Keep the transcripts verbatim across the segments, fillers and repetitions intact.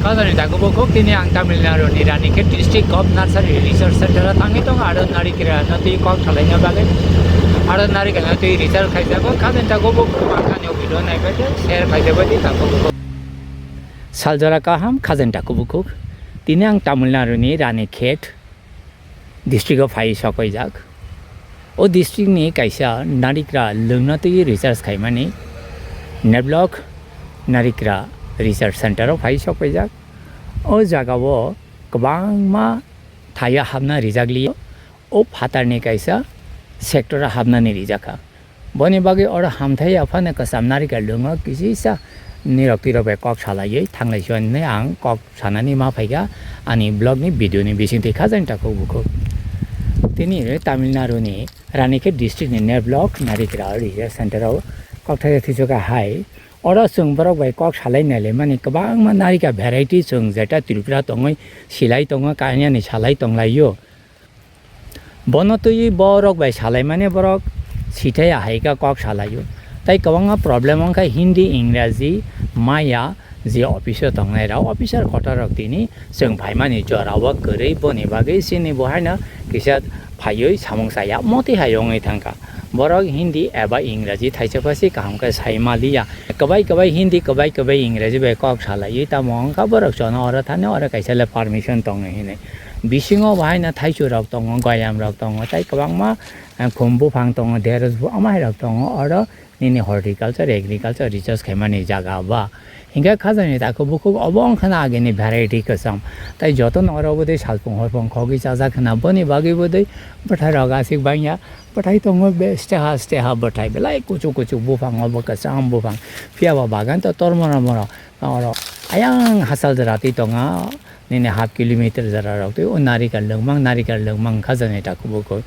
Kajani takubukhuk tini ang Tamil Nadu ni Ranikhet district of nursery research center o thangwi tongo, aro narikra no twi kok salaina bagwi, aro narikra no twi research khaijago. Kajani takubukhuk ang ani video naibaidi share khaijabaidi takubukhuk. Saljora kaham kajani takubukhuk, tini ang Tamil Nadu ni Ranikhet district o phai sokpaijak. O district ni kaisa narikra lwngna twi research khaimani Neblock narikra research center o phai sokpaijak. O jaga o kwbangma thaio hapna rijak liya. O phatar ni kaisa sector o hapnani rijak kha. Boni bagwi oro hamthai aphano kwcham narikra lwngo, kisa nirok twirok bai kok salaiwi thanglai sio hinwi ang kok sanani ma phaikha ani vlog ni video ni bisingtwi kha jani takhuk bukhuk. Tini Tamil Nadu ni Ranikhet district ni Neblock narikra research center o kokthai thwisoka hai. Oro chwng borok bai kok salai nailaimani kwbangma narikra variety chwng jeta Tripura tongwi silai tongo, kainani salai tonglaio. Bono twi borok bai salaimani borok sithai ahai kha kok salaio. Tai kwbangma problem wngkha Hindi, Ingraji, maya je office o tongnai rok, officer kotor rok tini chwng phaimani jora o kwrwi, boni bagwi chini bo haino kisa phaiwi samung chaya moti hai wngwi thangkha. Borok Hindi eba Ingraji thaisa phasi kaham khe sai maliya. Kwbai kwbai Hindi, kwbai kwbai Ingraji bai kok salaiwi tamo wngkha borok, chono oro thani oro kaisa le permission tongo hinwi. Bisingo bo haino thaichuk rok tongo, goyam rok tongo, tei kwbangma, eh, khum buphang tongo, deros bu-, amai rok tongo. Oro nini horticulture, agriculture research khaimani jaga ba. Hinkhe khajani takhuk bukhuk obo wngkhana agini variety kwcham. Tai jotono oro bo tei salpung horpung khogwi chajak khna, boni bagwi bo tei bwthai rok aswk bangya. Bwthai tongo be steha steha bwthai, belai kuchuk kuchuk buphang, obo kwcham buphang. Phiya ba bagan to tor mora mora. Oro ayang hachal jora twi tonga, nini half kilometer jora rok twi o narikal lwngmang, narikal lwngmang kha jani takhuk bukhuk.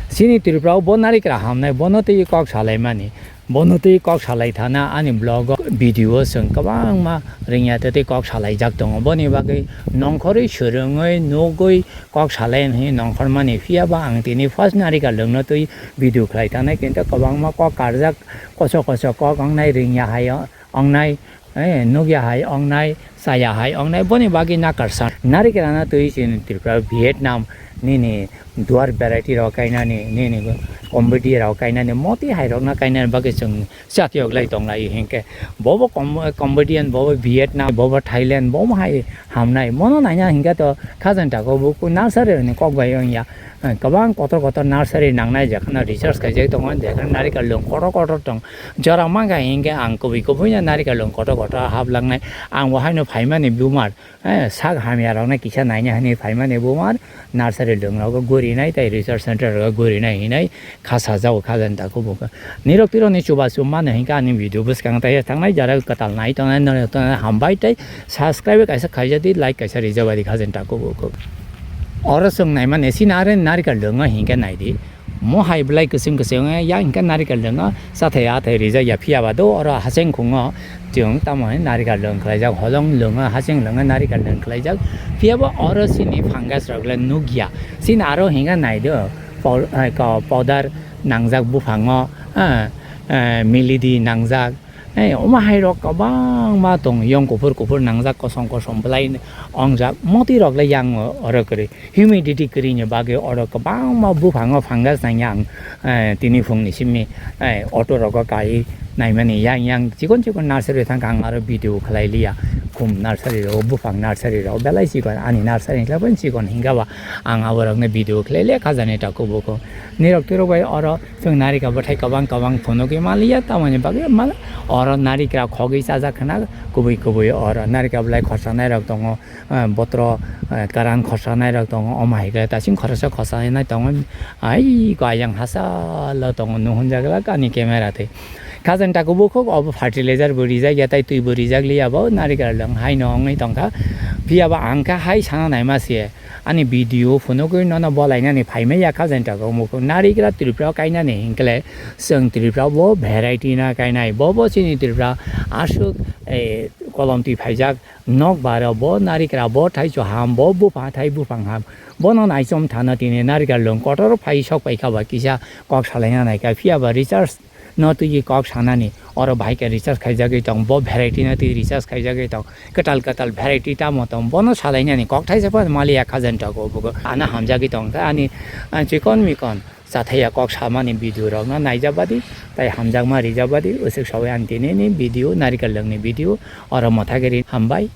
Chini Tripura o bo narikra hamnai, bono twi kok salaimani, bono twi kok salai thana ani vlog o, video o chwng kwbangma ringya tei tei kok salaijak tongo. Boni bagwi nongkhorwi swrwngwi nugwi kok salai hinwi nongkhormani, phiya ba ang tini first narikal lwngno twi video khlai tanai, kintu kwbangma kok karjak, koso koso kok wngnai, ringya hai o-, wngnai, eh, nukya hai wngnai, chaya hai wngnai, boni bagwi nakarsa. Narikra no twi chini Tripura, Vietnam nini duar variety rok kainani, nini comedy rok kainani, moti hai rok no kainani bagwi chwng chatiyok lai tonglai hinkhe. Bobo com-, comedian, bobo Vietnam, bobo Thailand, bobo hai hamnai. Mono naina hinkhe to khajani takhuk bukhuk nursery ni kok bai wngya. Eh, kwbang kotor kotor nursery nangnai, jekhano research khaijak tongo, jekhano narikal lwng kotor kotor tong. Jora mangkha hinkhe ang kubui kubui no narikal lwng kotor kotor haplangnai. Ang bo haino phaimani bumar, eh, sak hamya rokno kisa naina hinwi phaimani bumar, nursery lwng rogo gurinai tei research center rogo gurinai hinwi kha sajao khajani takhuk bukhuk. Nirok twirokni chubachu mano hinkhe ani video bwskango tei thangnai jora kwtal nai tongnai norok tongnai hambai tei subscribe kaisa khaijadi, like kaisa rijabadi khajani takhuk bukhuk. Oro chwng naimani chini are narikal lwngo hinkhe naidi. Mo hai belai kwchwng kwchwng ya hinkhe narikal lwngo chathai athai rijak ya, phiya ba do oro hacheng khungo chwng tamo hwnwi narikal lwng khlaijak, holong lwngo, hacheng lwngo narikal lwng khlaijak. Phiya ba oro chini fungus rok le nukya. Chini aro hinkhe naido. Pow-, eh, ko-, powder nangjak buphango, ah, eh, milidi nangjak, eh, omo hai rok kwbangma tong, yong kuphur kuphur nangjak, kosom kosom belai ongjak, moti rok le yang oro kwrwi, humidity kwrwini bagwi oro kwbangma buphango fungus nangya ang, eh, tini phungni simi, eh, auto rogo kai naimani yang yang chikon chikon nursery thangkha ang aro video khlai liya, khum nursery rogo, buphang nursery rogo belai chikon, ani nursery ni khlai chikon hinkhe ba. Ang aborokno video khlai le khajani takhuk bukhuk. Nirok twirok bai oro chwng narikal bwthai kwbang kwbang phunugwi manliya, tamoni bagwi mano oro narikra khogwi chajak khna kubui kubui oro narikal bwlai khorsa nairok tongo, ah, botro, ah, karan khorsa nairok tongo, omo hai khe tasing khorsa khorsa nai tongo, ai ko ayang hachalo tongo nuhunjak lak ani camera twi. Khajani takhuk bukhuk obo fertilizer bo rijak ya, tai twi bo rijak liya bo, narikra lwng haino wngwi tongkha. Phiya ba ang khe hai sana naima se. Ani video phunugwi nono bolainani phaimaya kha jani takhuk bukhuk. Narikra Tripura o kainani hinkhe le chwng Tripura o bo variety na kainai. Bo bo chini Tripura aswk, eh, kolom twi phaijak nok baro bo narikra bo thaichuk ham bo buphang thai buphang ham. Bono naichom thana tini narikra lwng kotor phai sok paikha ba kisa kok salaina naikha. Phiya ba research No twi kok sanani, oro bahai khe recharge khaijagwi tong, bo variety no twi recharge khaijagwi tong, kwtal kwtal variety tamo tong, bono salainani kok thaisa phano mali ek hajar togo bugo. Ano hamjagwi tong kha ani, ah, chikon mikon chathaya kok samani video rok no naijabadi, tai hamjakma rijabadi, usuk sawi ang tini ni video, narikal rok ni video, oro mothagiri hambai.